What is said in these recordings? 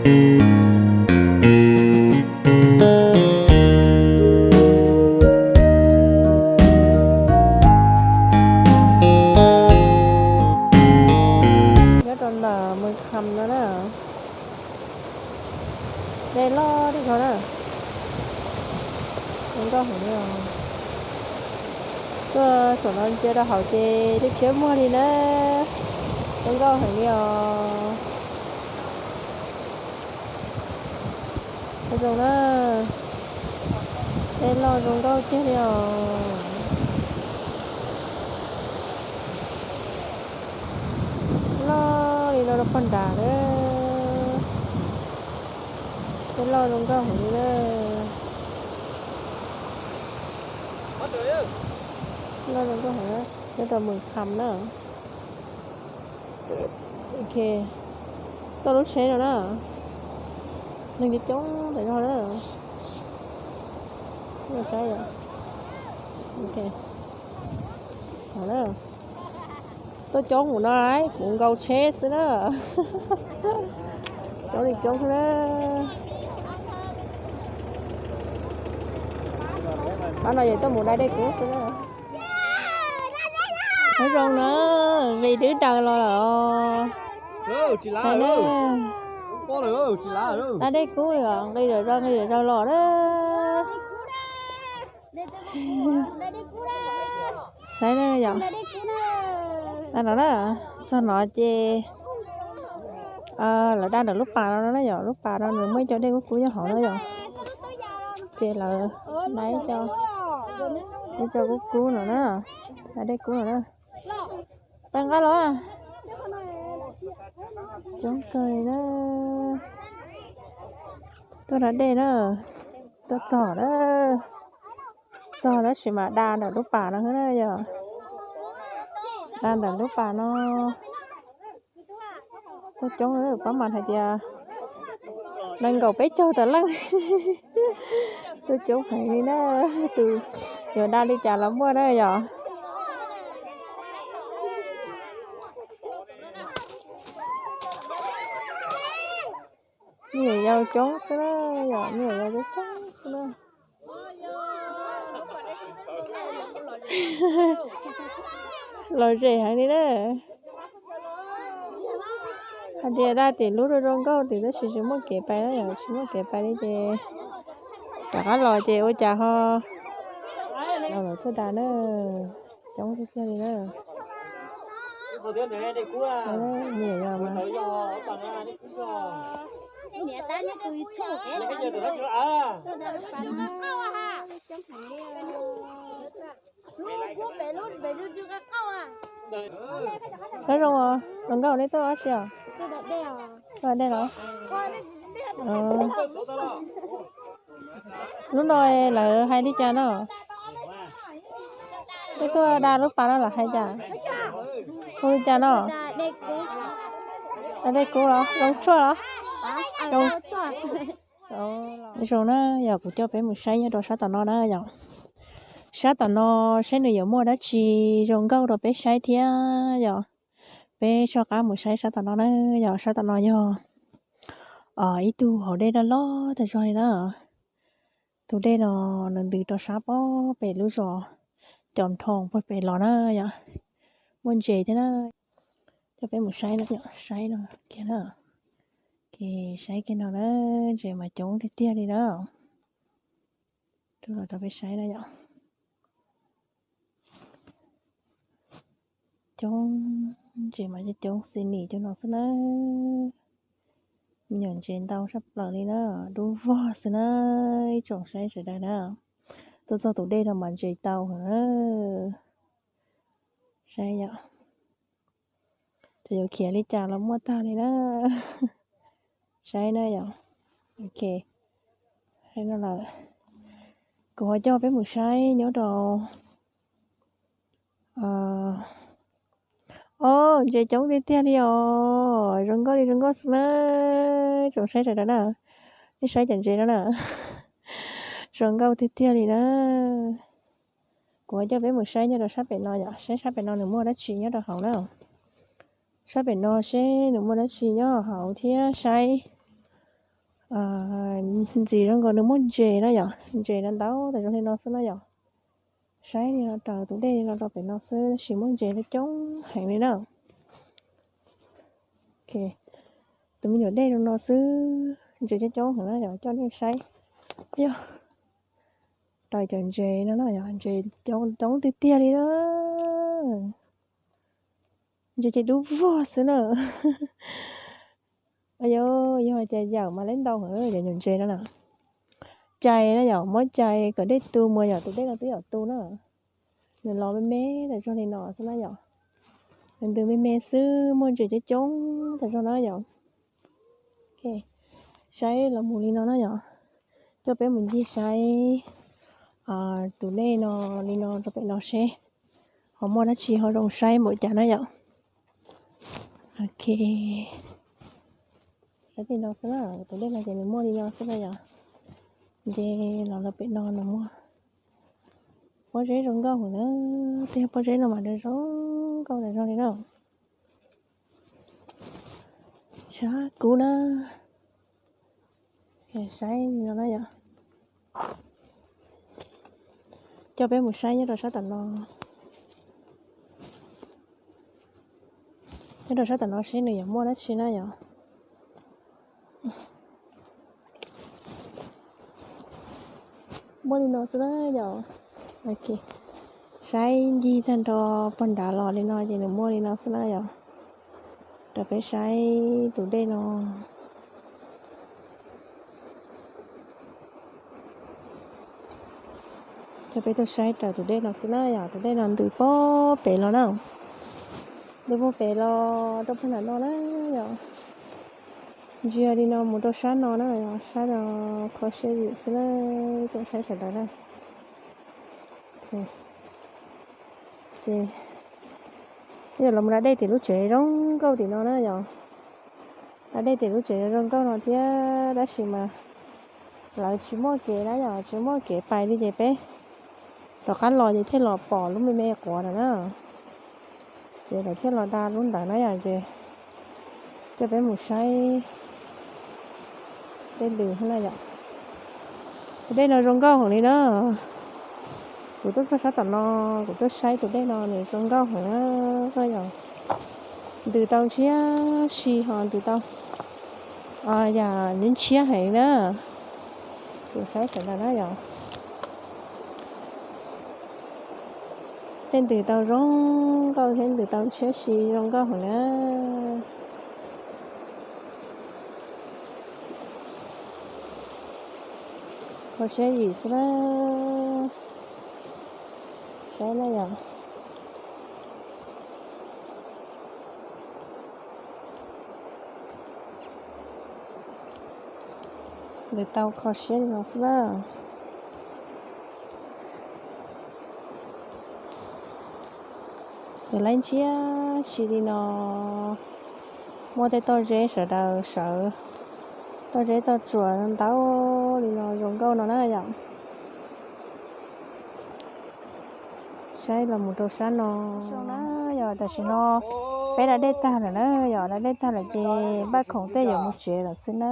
Nyob rau ntawm Mws Kham no na. Dej loj tib co na. Zoo nkauj heev li os. Tuaj saum no ntsia rau hauv ces twb tshiab muag li na. Zoo nkauj heev li os. Zoo na. Dej loj zoo nkauj tiag li os. Loj li no rau pog nrad na. Dej loj zoo nkauj heev li na. Loj zoo nkauj heev na. Nyob rau Mws Kham na. Ok, tau lub tsheb no na. Neeg coob coob tas zog na. Saib, ok, tuaj coob mus no lauj, kuv nkaus tsheb xwb na. Coob li coob xwb na. Pab no yog tuaj mus da dej kub xwb na. Nyob zoo na, nqis dwb daws los lawm os. Saib na. Da dej kub os, nqis zom zaws nqis zom zaws los na. Saib na yom. Da no na, txog no ces lawv da ntawm lub pas no na yom, lub pas no nws muaj ib co dej kub kub nyob hauv na yom. Ces lawv da ib co, ib co kub kub no na, da dej kub no na. Pab nqa los. Coob kawg li na. Tuaj da dej na, tuaj txog na. Txog tab sis mas da ntawm lub pas no xwb na yom. Da ntawm lub pas no. Tuaj coob, pab mas hais tias nees nkaum peb caug tawm leej. Tuaj coob heev li na, tus yuav da li cas los muaj na yom. Me nyuam yaus coob xwb na, yog me nyuam yaus coob coob xwb na. Lom zem heev li na. Hais tias da tim lub rau zoo nkauj tim tab sis tsis muaj kev pais na yom, tsis muaj kev pais li ces rov qab los ces ua cas ho los lawv tuaj da na. Coob tiag tiag li na. Me nyuam yaus mas. Nyob zoo os, zoo nkauj, nej tuaj ua dab tsi os? Tuaj da dej los? Lub no lawv hais li cas no? Peb tuaj da lub pas no lawv hais cas? Hu li cas no? Da dej kub los zoo tshuaj los? Zoo na, yog kuv coj peb mus saib nyob rau sab tom no na yom. Sab tom no saib nws yuav muaj dab tsi zoo nkauj rau peb saib thiab yom. Peb soj qab mus saib sab tom no na yom, sab tom no yog ib tug hauv dej loj loj tas zog li na. Tus dej no nws ntws rau sab pob pem lub zos Cov Nrhoo pob pem los na yom. Muaj ntses thiab na. Coj peb mus saib no, saib no kiag na. Ces saib kiag no na, ntses mas coob tiag tiag li na. Rau los rau peb saib na yom. Coob, ntses mas coob coob xis nis cov no xwb na. Me nyuam ntses ntau saj plaws li na, dub vog xwb na. Ib tsoom saib sawv daws na, tuaj txog tus dej no mas ntses tau heev na. Saib yom, cov yuav khiav li cas los muaj tag li na. Saib na yom. Ok, no lawm, kuv ho coj peb mus saib nyob rau Os, ntses coob tiag tiag li os, zoo nkauj li zoo nkauj xwb na. Tsoom saib sawv daws na, nej saib cov ntses no na, zoo nkauj tiag tiag li na. Kuv coj peb mus saib nyob rau sab pem no yom, saib sab pem no nws muaj dab tsi nyob rau hauv na. Sab pem no seb nws muaj dab tsi nyob hauv thiab saib ntxim zoo nkaus nws muaj ntses na yom, ntses no ntau tas zoo li no xwb na yom. Saib li no raws tus dej li no rau pem no xwb tab sis muaj ntses coob heev li na. Tus me nyuam dej zoo no xwb ntses coob coob heev na yom, coj nej saib. Yog raws cov ntses no na yom, ntses coob coob tiag tiag li na. Ntses ces dub vog xwb na. Yog, yog hais tias yawm mas leb ntau heev cov nyuam ntses no na. Cais na yom, muab cais kom dej tu mus yom, tus dej no twb yom tu na. Nws los me me tas zog li no xwb na yom. Nws ntws me me xwb muaj ntses coob coob tas zog na yom. Saib los mus li no na yom. Coj peb mus ncig saib tus dej no li no rau pem no seb ho muaj dab tsi ho zoo saib npaum cas na yom. Ok, saib li no xwb na, tus dej no ces nws muaj li no xwb na yom. Nce los rau pem no nws muaj pob zeb zoo nkauj heev na, tej pob zeb no mas zoo nkauj tas zog li na. Tshav kub na. Saib no na yom. Coj peb mus saib nyob rau sab tom no. Nyob rau sab tom no seb nws yuav muaj dab tsi na yom. Muaj li no xwb na yom. Saib ncig tag nrho pog nrad los li no ces nws muaj li no xwb na yom. Rau peb saib tus dej no. Coj peb tuaj saib raws tus dej no xwb na yom, tus dej no ntws pob pem los na. Ntws pob pem los rau pog nram no na yom. Ntsia li no mus rau sab no na, sab no kho siab yim xwb na, tsoom saib sawv daws na. Ces yog los mus da dej tim lub tsev zoo nkauj tim no na yom. Da dej tim lub tsev zoo nkauj no thiab tab sis mas lawv tsis muaj kev na yom, tsis muaj kev pais li ces peb rov qab los ces thiaj los pom lub me me quav ntawd na. Ces lawv thiaj los da lub ntawd na yom, ces coj peb mus saib dej ntws na yom. Tus dej no zoo nkauj heev li na. Kuv tuaj txog sab tom no, kuv tuaj saib tus dej no nws zoo nkauj heev na yom. Ntws tau ntshiab si ho ntws tau yam ntshiab heev na. Kuv saib sawv daws na yom. Tej ntws tau zoo nkauj thiab ntws tau ntshiab si zoo nkauj heev na. Kho siab yim xwb na. Saib na yom. Ntws tau kho siab li no xwb na. Ntws laib ntshiab si li no. Muaj tej toj zeb sawv daws sawv, toj zeb toj tsuas ntau li no zoo nkauj no na yom. Saib los mus rau sab no. Yog tam sim no peb da dej tag lawm na yom, da dej tag lawm ces npaj khoom tej yuav mus tsev lawm xwb na.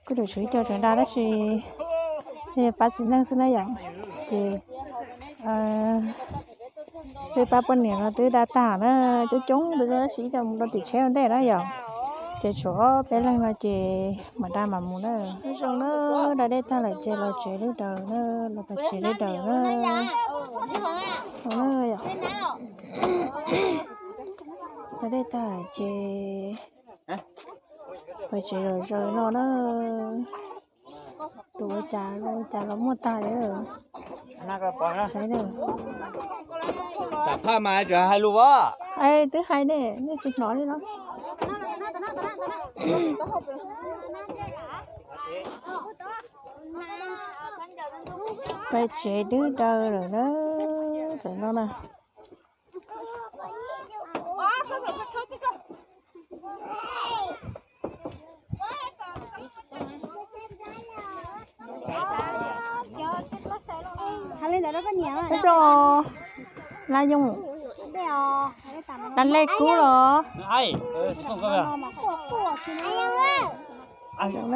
Kuj tseem tshuav ib co tseem da tab sis pab txiv neej xwb na yom. Ces peb pab poj niam no twb da tag na, coob coob ntawd tab sis ib co mus rau tim tsheb ua ntej na yom. Ces tshuav ob peb leeg no ces mam da mam mus na. Zoo na, da dej tag lawm ces los tsev lub daws na, los pais tsev lub daws na. Da dej tag lawm ces pais tsev zom zaws no na. Tus ua cas ua cas los muaj tag li. Xam phaj mas tseem hais lus as. Twb hais ne, nej tsis hnov li no. Pais tsev twb daws lawm na, tam no na. Tab sis laj yooj, laj lej kub los. Yom,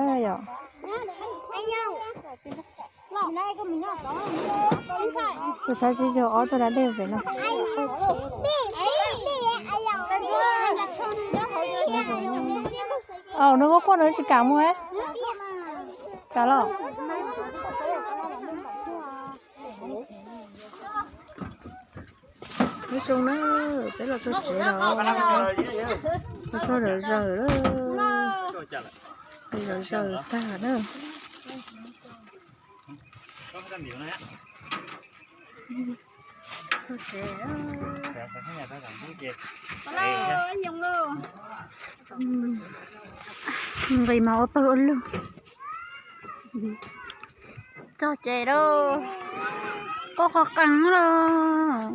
tus saib sib zog ob tug da dej pem no. Au, nws quaj quaj nws tsis kam mus. Kam los. Nyob zoo na, peb los txog tsev los, los txog zawm zawm lawm, zawm zawm tag na. Txog tsev, nqis mas ua pawg ua lug. Txog tsev lawm, koj qhov qees lawm.